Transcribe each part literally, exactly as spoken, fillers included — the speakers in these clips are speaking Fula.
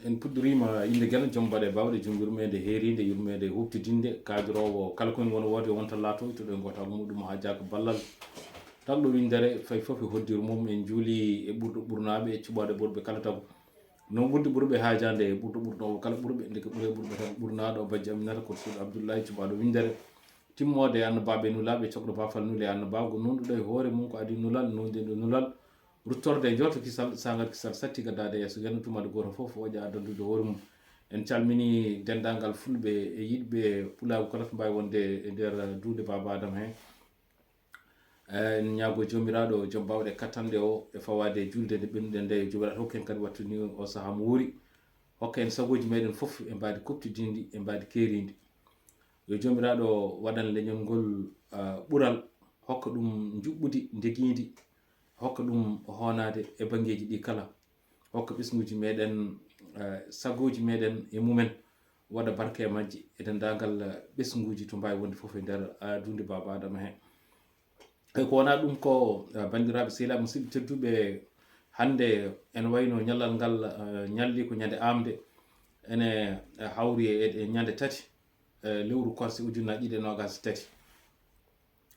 En puɗɗoriima innde Geno, jom baɗe baawɗe, jom yurmeende heeriinde, yurmeende huuɓtidinde, kaajoroowo kala ko en woni woote wonta laatoyto ɗo e gooto muɗum haa jaaka ballal. Tagɗo winndere, fayi fof e hoddiru mum, en njuuli e ɓurɗo ɓurnaaɓe, e cuɓaaɗo ɓurɓe kala tago. No ɓurdi ɓurɓe haajaande e ɓurɗo ɓurnoowo kala ɓurɓe, ndeke ɓure ɓurɓe tan ɓurnaaɗo bajji Aminata ko suuɗo Abdullahi cuɓaaɗo winndere. Timmoode e annabaaɓe nulaaɓe, cokɗo baafal nule e annabaagu, nunɗuɗo e hoore mum ko adii nulal, nundiiɗo nulal, ruttorde e njorto kisal, saangal kisal satti gaddaade yeeso Geno, tumade gooto fof o ƴaa dandude hoore mum. En calmini denndaangal fulɓe e yiɗɓe pulaagu kala to mbaawi wonde e nder duunde Baaba Adama hee. Eh, en ñaago Joomiraaɗo, jom baawɗe kattanɗe o, e fawaade e juulde nde ɓennuɗen nde, yo Joomiraaɗo hokku en kadi wattu ni o sahaa mo wuuri. Hokka en sagooji meɗen fof e mbaadi kuɓtidinndi, e mbaadi keeriindi. Yo Joomiraaɗo waɗan leñol ngol, ah, ɓural, hokka ɗum njuɓɓudi ndegiindi, hokka ɗum hoonaade e banngeeji ɗi kala. Hokka ɓesnguuji meɗen, eh, sagooji meɗen e mumen, waɗa barke e majji e denndaangal, eh, ɓesnguuji to mbaawi wonde fof e nder, eh, duunde Baaba Adama hee. E ko wonaa ɗum ko, eh, banndiraaɓe sehilaaɓe musidɓe tedduɓe, hannde ene wayno ñallal ngal, eh, ñalli ko ñande aamde, ene, eh, hawri e, e ñande tati, eh, lewru korse ujunnaji ɗiɗi e noogas e tati.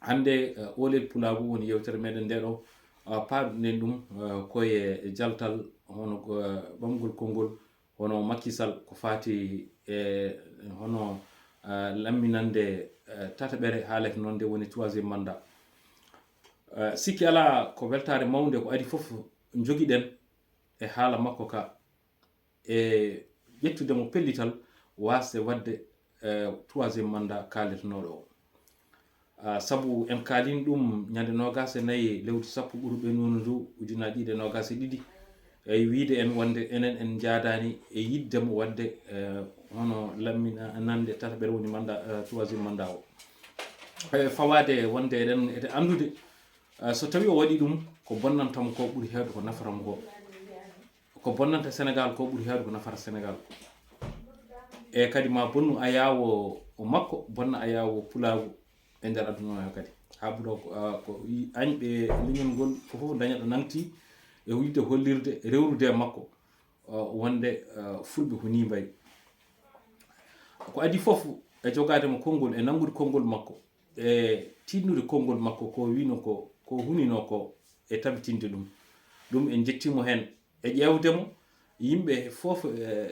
Hannde, eh, Oolel Pulaagu woni yewtere meɗen nde ɗo, eh, paaduɗen ɗum, eh, ko e jaltal hono ko, eh, ɓamgol konngol, hono Macky Sall ko faati e hono, eh, lamminande, eh, tataɓere haalete noon nde woni troisième mandat. Eh, sikki alaa ko weltaare mawnde ko adii fof njogiɗen e haala makko ka, e ƴettude mo pellital waasde waɗde, eh, troisième mandat kaaletenooɗo o. Ah, sabu en kaalii ɗum ñande noogas e nayi lewru sappo ɓuru ɓennudu ndu ujunnaji ɗiɗi e noogas e ɗiɗi. Eyi, wiyde en wonde enen en njaadaani e yiɗde mo waɗde, eh, hono lamminande tataɓere woni mandat, eh, troisième mandat o. E fawaade wonde eɗen, eɗen anndude, eh, so tawii o waɗii ɗum, ko bonnanta mo ko ɓuri heewde ko nafata mo ko. Ko bonnanta Senegaal ko ɓuri heewde ko nafata Senegaal ko. E kadi ma bonnu ayaawo makko, bonna ayaawo pulaagu e nder aduna o kadi. Haa ɓura ko, ah, ko i-, añɓe leñol ngol fof fof daña ɗo nangti e yiɗde hollirde rewrude e makko, ah, wonde, ah, fulɓe ko nii mbayi. Ko adii fof e jogaade mo konngol, e nanngude konngol makko, e tiiɗnude konngol makko, ko wiino ko, ko hunino ko e tabitinde ɗum. Ɗum en njettii mo heen e ƴeewde mo, yimɓe fof, e,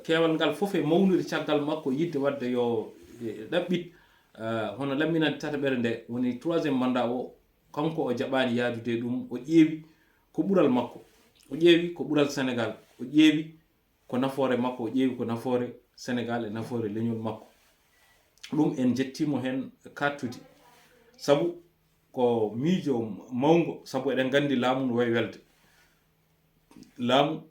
keewal ngal fof e mawnude caggal makko, yiɗde waɗde yo, e, ɗaɓɓit, eh, hono lamminande tataɓere nde, woni troisième mandat o, kanko o jaɓaani yaadude e ɗum, o ƴeewi ko ɓural makko, o ƴeewi ko ɓural Senegaal, o ƴeewi ko nafoore makko, o ƴeewi ko nafoore Senegaal e nafoore leñol makko. Ɗum en njettii mo heen kattudi, sabu ko miijo mawngo, sabu eɗen nganndi laamu no wayi welde. Laamu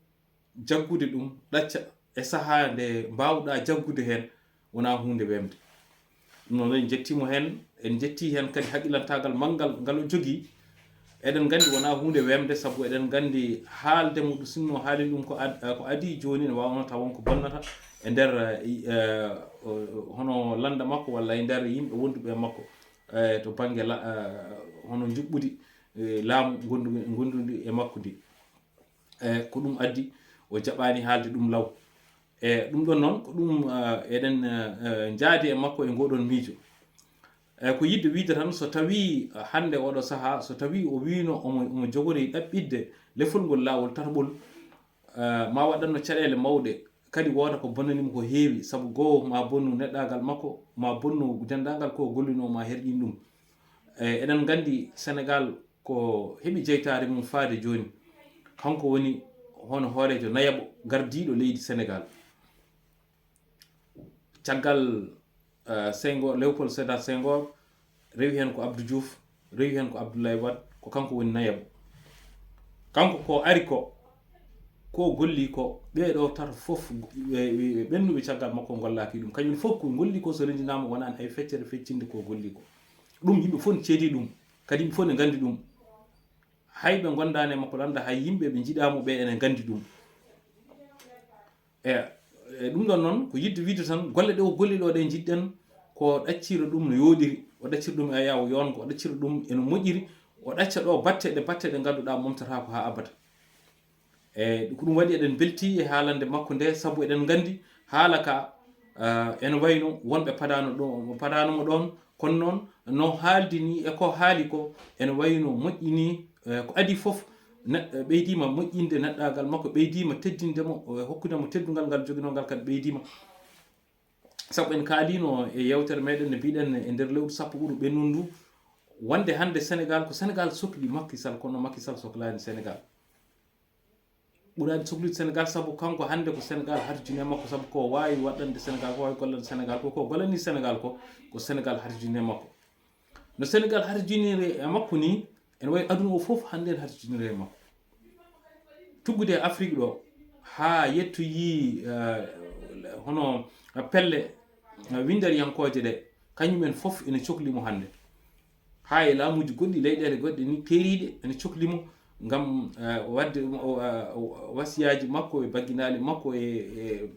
jaggude ɗum, ɗacca e sahaa nde mbaawɗaa jaggude heen, wonaa huunde wemde. Ɗum noon, en njettii mo heen, en njettii heen kadi haqilantaagal manngal ngal o jogii. Eɗen nganndi wonaa huunde wemde, sabu eɗen nganndi haalde mo ɗum, sinno haali ɗum ko ad-, ko adii jooni, ne waawnoo taw won ko bonnata e nder, eh, o-, o-, hono lannda makko walla e nder yimɓe wonduɓe e makko, eh, to bannge la-, eh, hono njuɓɓudi, eh, laamu gondu-, gondundi e makko ndi. E ko ɗum addi o jaɓaani haalde ɗum law. E ɗum ɗon noon, ko ɗum, eh, eɗen, eh, eh, njaadi e makko e ngoɗon miijo. E ko yiɗde wiide tan, so tawii, eh, hannde oɗo sahaa, so tawii o wiino omo, omo jogori ɗaɓɓitde lefol ngol laawol tataɓol, eh, ma waɗanno caɗeele mawɗe, kadi wooda ko bonnanimo ko heewi, sabu goo ma bonnu neɗɗaagal makko, ma bonnu denndaangal ko gollinoo ma herƴin ɗum. E eɗen nganndi Senegaal ko heɓi jeytaare mum faade jooni. Kanko woni hono hooreejo nayaɓo gardiiɗo leydi Senegaal. Caggal, eh, Senghor, Léopold Sédar Senghor, rewi heen ko Abdou Diouf, rewi heen ko Abdoulaye Wade, ko kanko woni nayaɓo. Kanko ko ari ko, ko golli ko, ɓee ɗo tato fof, ɓe, ɓe, ɓe ɓennuɓe caggal makko ngollaaki ɗum. Kañum fof ko golli ko, so renndinaama, wonani hay feccere feccinde ko golli ko. Ɗum yimɓe fof ne ceedi ɗum, kadi yimɓe fof ne nganndi ɗum. Hay ɓe ngondaani e makko lannda, hay yimɓe ɓe njiɗaa mo ɓe ene nganndi ɗum. E, e ɗum ɗon noon, ko yiɗde wiide tan, golle ɗe o golli ɗo ɗe njiɗɗen, ko ɗaccira ɗum no yooɗiri, o ɗaccira ɗum e yaawo yoon, ko o ɗaccira ɗum eno moƴƴiri, o ɗacca ɗo batte ɗe, batte ɗe ngannduɗaa momtataa ko haa abada. E ko ɗum waɗi eɗen mbelti e haalande makko nde, sabu eɗen nganndi haala ka, ah, ene wayno wonɓe padaano ɗo, padaano mo ɗoon, kono noon no haaldi ni e ko haali ko ene wayno moƴƴini, eh, ko adii fof ne-, ɓeydiima moƴƴinde neɗɗaagal makko, ɓeydiima teddinde mo, eh, hokkude mo teddungal ngal joginoo ngal kadi ɓeydiima. Sabu en kaaliino e yeewtere meɗen no mbiɗen e nder lewru sappo ɓuru ɓennudu ndu, wonde hannde Senegaal ko Senegaal sokli Macky Sall, kono Macky Sall soklaani Senegaal. Ɓuraani soklude Senegaal, sabu kanko hannde ko Senegaal harjini e makko, sabu ko waawi waɗande Senegaal, ko waawi gollande Senegaal, ko, ko gollani Senegaal ko, ko Senegaal harjini e makko. No Senegaal harjiniri e makko ni, ene wayi aduna o fof hannde ene harjiniri e makko. Tuggude e Afrik ɗo, haa yettoyi, eh, hono pelle, eh, winnderiyankooje ɗe, kañumen fof ene cokli mo hannde. Haa e laamuuji goɗɗi, leyɗeele goɗɗe ni keeriiɗe ene cokli mo ngam, eh, waɗde, o, eh, o, wasiyaaji makko e bagginaali makko e, e,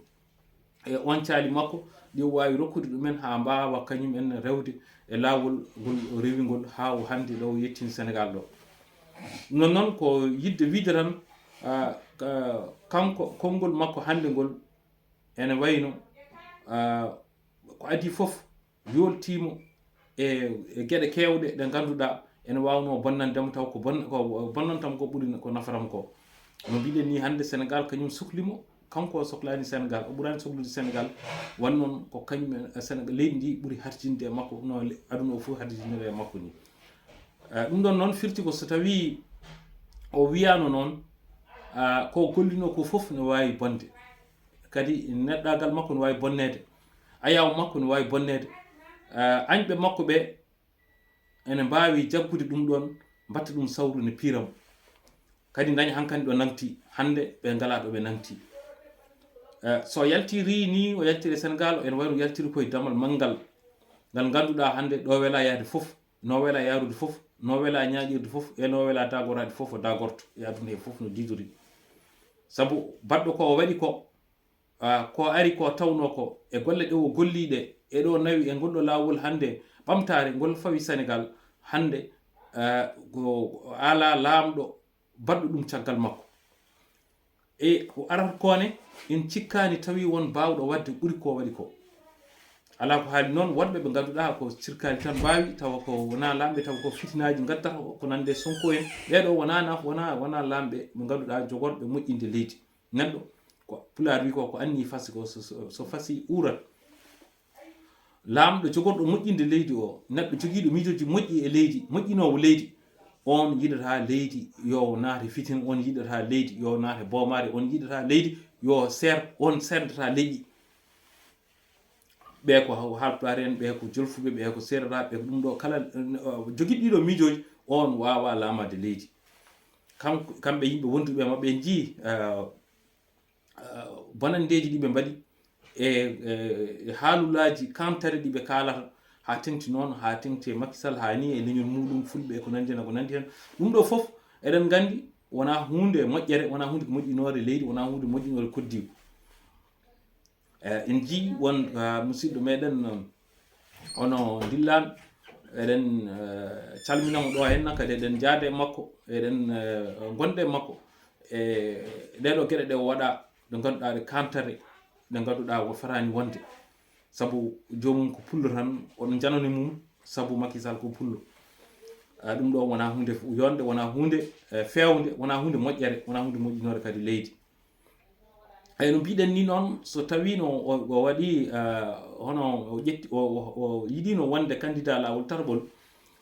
e oñcaali makko, ɗi o waawi rokkude ɗumen haa mbaawa kañum en rewde e laawol ngol o rewi ngol haa o hannde ɗo o yettini Senegaal ɗo. Non noon ko yiɗde wiide tan, ah, ka-, kanko, konngol makko hannde ngol ene wayno, ah, ko adii fof yooltiima e, e geɗe keewɗe ɗe ngannduɗaa ene waawnoo bonnande mo, taw ko bon-, ko bonnanta mo ko ɓuri ko nafata mo ko. No mbiɗen ni hannde Senegaal kañum sokli mo, kanko o soklaani Senegaal, o ɓuraani soklude Senegaal, won noon ko kañum en, Senegaal, leydi ndi ɓuri harjinde e makko, no le-, aduna o fof harjiniri e makko ni. Eh, ɗum ɗon noon firti ko so tawii o wiyaano noon, ah, ko gollinoo ko fof no waawi bonde. Kadi neɗɗaagal makko no waawi bonneede, ayaawo makko no waawi bonneede. Eh, añɓe makko ɓe ene mbaawi jaggude ɗum ɗoon, mbaɗta ɗum sawru ne piira mo. Kadi daña hankadi ɗo nangti, hannde ɓe ngalaa ɗo ɓe nangti. Eh, so yaltirii ni, o yaltiri e Senegaal, ene wayno yaltiri koye damal manngal, ngal ngannduɗaa hannde ɗo welaa yahde fof, no welaa yahrude fof, no welaa ñaaƴirde fof, e no welaa daagoraade fof, o daagorto e aduna he fof no diidori. Sabu baɗɗo ko o waɗi ko, ah, ko ari ko tawnoo ko e golle ɗe o golli ɗe, e ɗo nawi e ngol ɗo laawol hannde ɓamtaare ngol fawi Senegaal, hannde, ah, ko alaa laamɗo baɗɗo ɗum caggal makko. E ko arata ko ne, en cikkaani tawi won baawɗo waɗde ɓuri ko waɗi ko. Alaa ko haali noon, wonɓe ɓe ngannduɗaa ko sirkaali tan mbaawi, tawa ko wonaa laamɓe, tawa ko fitinaaji ngaddata, ko nande Sonko en. Ɓee ɗo wonaa na-, wonaa, wonaa laamɓe ɓe ngannduɗaa jogorɓe moƴƴinde leydi. Neɗɗo, ko Pulaar wi ko, ko anni fasi ko so, so, so fasi uurat. Laamɗo jogorɗo moƴƴinde leydi o, neɗɗo jogiiɗo miijooji moƴƴi e leydi, moƴƴinoowo leydi, on yiɗata leydi yo naate fitina, on yiɗata leydi yo naate boomaare, on yiɗata leydi yo seer, on seerdata leƴƴi. Ɓee ko haw-, haalpulaar en, ɓee ko jolfuɓe, ɓee ko seereraaɓe, ɓee ko ɗum ɗo kala, eh, jogiiɗo ɗii ɗo miijooji, on waawaa laamaade leydi. Kam-, kamɓe yimɓe wonduɓe e maɓɓe en njii, eh, eh, bonanndeeji ɗi ɓe mbaɗi e, e, e haalulaaji kamtare ɗi ɓe kaalata, haa teŋti noon, haa teŋti e Macky Sall, haa ni e leñol muuɗum, fulɓe e ko nanndi heen, ko nanndi heen. Ɗum ɗo fof, eɗen nganndi wonaa huunde moƴƴere, wonaa huunde moƴƴinoore leydi, wonaa huunde moƴƴinoore koddiigu. Eh, en njii won, ah, musidɗo meɗen, um, hono Dillaan, eɗen, eh, calmina mo ɗo henna, kadi eɗen njaada e makko, eɗen, eh, ngonda e makko. E ɗee ɗo geɗe ɗe o waɗa, ɗe ngannduɗaa ɗe kamtare, ɗe ngannduɗaa o fotaani wonde. Sabu joomum ko pullo tan, oɗon njanani mum, sabu Macky Sall ko pullo. Ah, ɗum ɗo wonaa huunde yonde, wonaa huunde, eh, feewnde, wonaa huunde moƴƴere, wonaa huunde moƴƴinoore kadi leydi. Eyi, no mbiɗen ni noon, so tawiino o, o waɗi, ah, hono o ƴetti, o, o, o yiɗiino wonde candidat laawol tataɓol,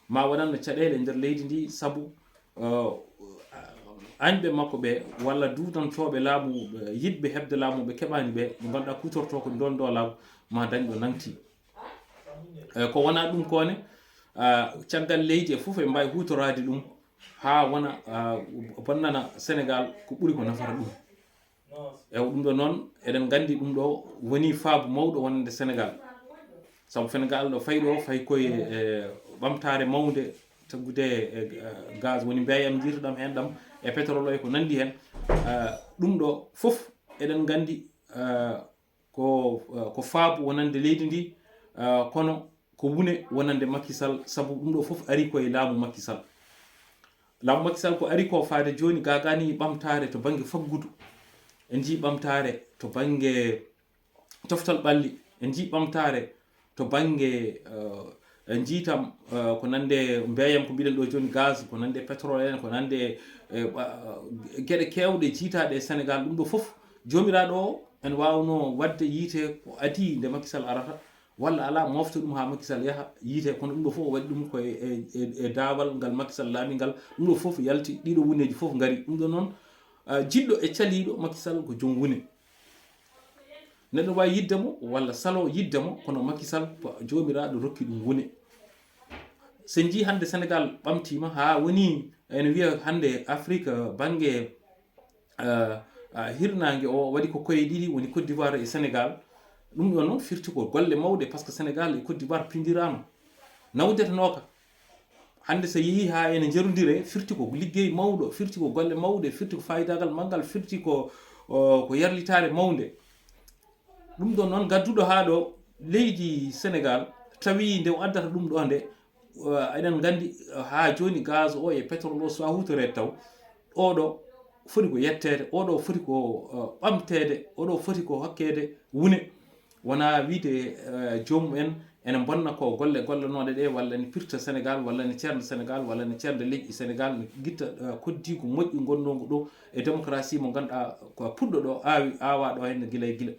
ma waɗanno caɗeele e nder leydi ndi, sabu, ah, añɓe makko ɓe, walla duudantooɓe laamu, ɓe, yiɗɓe heɓde laamu, ɓe keɓaani ɓe, ɓe ngannduɗaa kuutortoo ko ndoon ɗo laamu, ma dañ ɗo nangti. Eh, ko wonaa ɗum ko ne, ah, caggal leydi e fof e mbaawi huutoraade ɗum, haa wona, ah, bonnana Senegaal ko ɓuri ko nafata ɗum. Ewa, ɗum ɗo noon, eɗen nganndi ɗum ɗo woni faabu mawɗo wonande Senegaal. Sabu Senegaal ɗo fayi ɗo, fayi koye, e, ɓamtaare mawnde, taggude e, e, gaz, woni mbeeyam njiytuɗam heen ɗam, e pétrole o e ko nanndi heen. E, ɗum ɗo fof eɗen nganndi, e, ko, e, ko faabu wonande leydi ndi, e, kono ko wune wonande Macky Sall, sabu ɗum ɗo fof ari koye laamu Macky Sall. Laamu Macky Sall ko ari ko faade jooni, gaagaani ɓamtaare to bannge faggudu. En njii ɓamtaare to bannge coftal ɓalli, en njii ɓamtaare to bannge, eh, en njii tam, eh, ko nande mbeeyam ko mbiɗen ɗo jooni, gaz, ko nande pétrole en, ko nande, eh, ɓa-, geɗe keewɗe jiitaaɗe e Sénégal. Ɗum ɗo fof joomiraaɗo o en waawnoo waɗde yiite ko adii nde Macky Sall arata, walla alaa, moofta ɗum haa Macky Sall yaha yiite, kono ɗum ɗo fof o waɗi ɗum ko e, e, e, e daawal ngal Macky Sall laami ngal. Ɗum ɗo fof yalti, ɗiɗo wuneeji fof ngari. Ɗum ɗo noon, ah, jiɗɗo e caliiɗo Macky Sall ko joom wune. Neɗɗo waawi yiɗde mo walla saloo yiɗde mo, kono Macky Sall ko joomiraaɗo rokki ɗum wune. So en njii hannde Sénégal ɓamtiima haa woni ene wiya hannde Afrique, bannge, eh, eh, hirnaange o waɗi ko koye ɗiɗi, woni Côte d'Ivoire e Sénégal. Ɗum ɗo noon firti ko golle mawɗe, par ce que Sénégal e Côte d'Ivoire pindiraama, nawdetenooka. Hannde so yehii haa ene njerondire, firti ko liggey mawɗo, firti ko golle mawɗe, firti ko faayidaagal manngal, firti ko, o, ko yarlitaare mawnde. Ɗum ɗon noon gadduɗo haa ɗo leydi Sénégal, tawi nde o addata ɗum ɗo nde, o, eɗen nganndi, o, haa jooni gaz o e pétrole o so a huutoreede taw, oɗo foti ko yetteede, oɗo foti ko, o, ɓamteede, oɗo foti ko hokkeede wune. Wonaa wiyde, eh, joomum en ene mbonna ko golle gollanooɗe ɗe, walla ene pirta Sénégal, walla ene ceernda Sénégal, walla ene ceernda leƴƴi Sénégal, ne gitta, eh, koddiigu moƴƴu ngonnoongu ɗo e démocratie mo ngannduɗaa ko puɗɗo ɗo, aawi, aawaa ɗo heen gila e gila.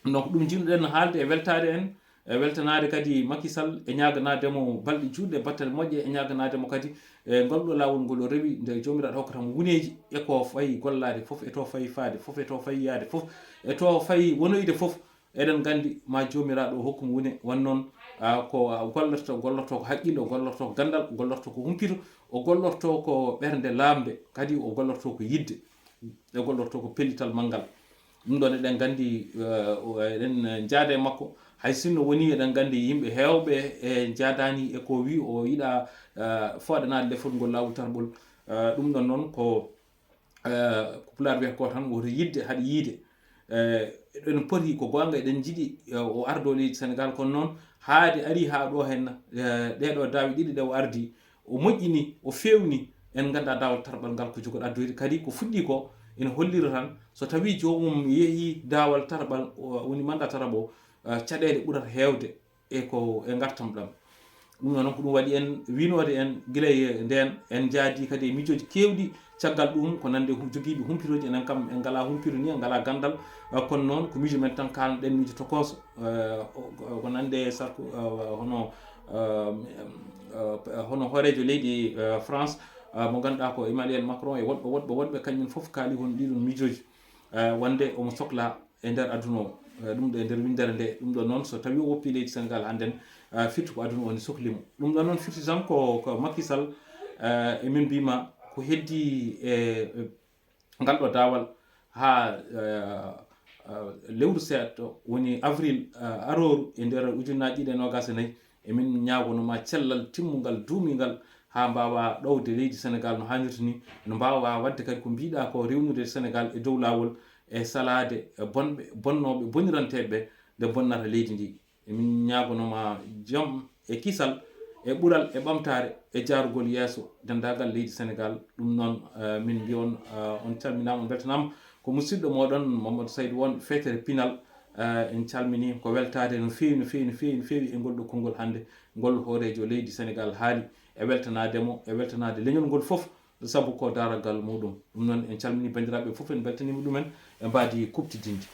Donc, ɗum njiɗno-ɗen no haalde e weltaade en, e weltanaade kadi Macky Sall, e ñaaganaade mo balɗe juutɗe, battane moƴƴe, e ñaaganaade mo kadi, e ngal ɗo laawol ngol o rewi, nde Joomiraaɗo hokkata mo wuneeji, e ko fayi gollaade fof, e to fayi faade fof, e to fayi yaade fof, e to fayi wonoyde fof. Eɗen nganndi ma Joomiraaɗo o hokku mo wune, wan noon, ah, ko, ah, gollorto, gollorto ko haqqille, o gollorto ko ganndal, o gollorto ko humpito, o gollorto ko ɓernde laamnde, kadi o gollorto ko yiɗde, e gollorto ko pellital manngal. Ɗum ɗon eɗen nganndi, eh, o, eɗen njaada e makko, hay sinno woni eɗen nganndi yimɓe heewɓe e njaadaani e ko wi o yiɗa, eh, fooɗanaade lefol ngol laawol tarɓol. Eh, ɗum ɗon noon ko, eh, ko Pulaar wiyata ko tan woto yiɗde haɗi yiide. Eh, eɗen poti ko goonga, eɗen njiɗi, eh, o ardoo leydi Sénégal, kono noon haade ari haa ɗo heen, eh, ɗee ɗo daawe ɗiɗi ɗe o ardi, o moƴƴini, o feewni, en nganndaa daawal tarɓal ngal ko jogoɗaa doyde. Kadi ko fuɗɗi ko ene hollira tan, so tawii joomum yehii daawal tarɓal, o woni mandat tarɓo, eh, caɗeele ɓurata heewde e ko e ngartam ɗam. Ɗum noon ko ɗum waɗi en wiinoode en gila e ndeen, en njaadi kadi e miijooji keewɗi. Caggal ɗum ko nande hu-, jogiiɓe humpitooji, enen kam en ngalaa humpito ni, en ngalaa ganndal, eh, kono noon ko miijo men tan kaalnoɗen, miijo tokooso, eh, o, o, ko nande sarko, eh, hono, eh, eh, hono hooreejo leydi, eh, France, eh, mo ngannduɗaa ko Emmanuel Macron e woɗɓe, woɗɓe, woɗɓe, kañum fof kaali hono ɗiɗon miijooji, eh, wonde omo sokla e nder aduna o. Eh, ɗum ɗo e nder winndere nde, ɗum ɗo noon so tawi o woppi leydi Sénégal hannden, eh, firti ko aduna o ne sokli mo. Ɗum ɗo noon firti tan ko, ko Macky Sall, eh, e min mbima ko heddi e, e ngal ɗo daawal haa, eh, eh, lewru seeɗa, woni avril, eh, arooru e nder ujunnaaji ɗiɗi e noogaas e nayi, emin ñaagonoma cellal timmungal, duumingal, haa mbaawa ɗowde leydi Sénégal no haanirta ni, no mbaawa waɗde kadi ko mbiɗa ko, rewnude Sénégal e dow laawol, e salaade e bonɓe, bonnooɓe, boniranteeɓe ɓe, nde bonnata leydi ndi. Emin ñaagonoma jam e kisal e ɓural e ɓamtaare e jaarugol yeeso denndaagal leydi Sénégal. Ɗum noon, eh, min mbiya on, eh, on calminaama, on mbeltanaama. Ko musidɗo mooɗon Mamadou Saydou Won, feetere pinal. Eh, en calmini, ko weltaade no feewi, no feewi, no feewi, no feewi e ngol ɗo konngol hannde ngol hooreejo leydi Sénégal haali. E weltanaade mo, e weltanaade leñol ngol fof, sabu ko daaragal muɗum. Ɗum noon en calmini banndiraaɓe fof, en mbeltaniima ɗumen, e mbaadi kuɓtidinde.